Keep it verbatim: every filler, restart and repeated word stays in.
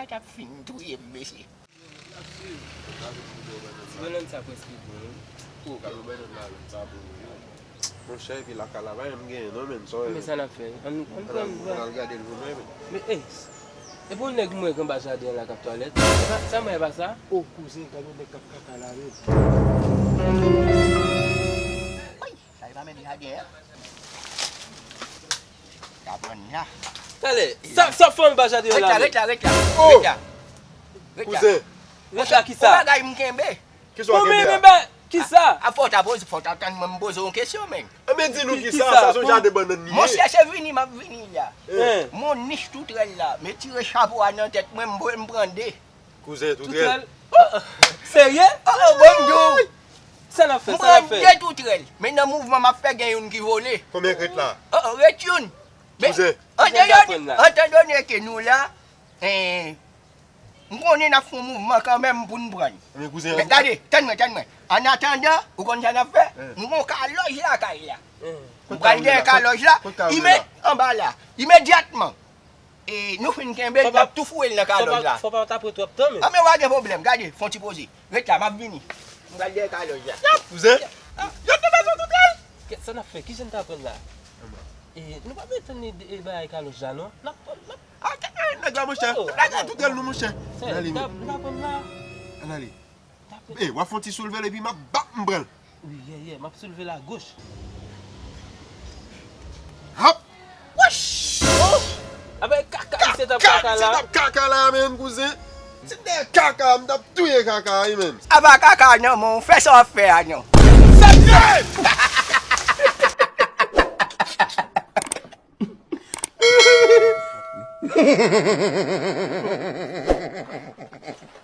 K ap fin touye m, mesye. Ti bannann sa prèske bon, wi. O, gade yon bannann la menm, sa bon, wi. Monchè, epi lakay la, pa janm genyen non, menm, sa. Men sa n ap fè? Ann, ann pran, ann al gade l pou mwen, men. Men, ey, e pou yon nèg m wè k anba jaden an la k ap twalèt? Sa, sa m wè pa sa? O, kouzen, gade yon nèg k ap kaka la, menm. Woy, sa e pa menm jaden an? Ka pran la. Talè, sa, sa fè anba jaden an la, menm? Ret la, ret la, ret la. O! Ret la. Ret la. Kouzen. Ret la ki sa? Yon bagay m kenbe. Kisa w kenbe a? Kisa? A, a, fò w ta poze, fò w ta tann mwen m poze w yon kesyon, men. Anben, di nou kisa, sa se yon jaden bannann li ye. Monchè, se vini m ap vini la. Mon nich toutrèl la, m retire chapo a nan tèt mwen, m voye m pran de. Kouzen, toutrèl. Toutrèl? Serye? O, o, bon, m di w. Sa n ap fè, sa n ap fè? M pran de toutrèl. Men nan mouvman m ap fè, gen youn ki vole. Konbyen k ret la? O, o, ret youn. Men, kouzen, antan done ke nou la, eh, M konnen n ap fè yon mouvman kanmenm pou n pran l. Men kouzen, men gade, tann mwen, tann mwen. Annatandan, ou konn sa n ap fè? Nou gen yon kalòj lakay la. M pral dèyè kalòj la, imè-, anba la, imedyatman. E nou fin kenbe l, n ap tou foure l nan kalòj la. Fò pa, fò pa ta pran twòp tan, men. A, men pa gen pwoblèm, gade, fè yon ti poze. Ret la, m ap vini. M pral dèyè kalòj la. Kouzen, yo te bezwen tout lè. Kèt, sa n ap fè? Kijan n ta pran l la? E, nou pa bezwen tann li, e, bagay kalòj la, non? N ap, n ap A, nèg la, monchè. N ap gade toutrèl nou, monchè. Ann ale, men. Ann ale. E, w ap fè yon ti soulve l epi m ap bat m pran l. Wi, ye, ye, m ap soulve l agoch. Hop! Wesh! A, men kaka, misye t ap kaka la. Misye t ap kaka la, menm, kouzen. Si m te kaka, m t ap touye kaka a, wi, menm. A pa kaka, non, men w fè sa w ap fè a, non. Sa m fè!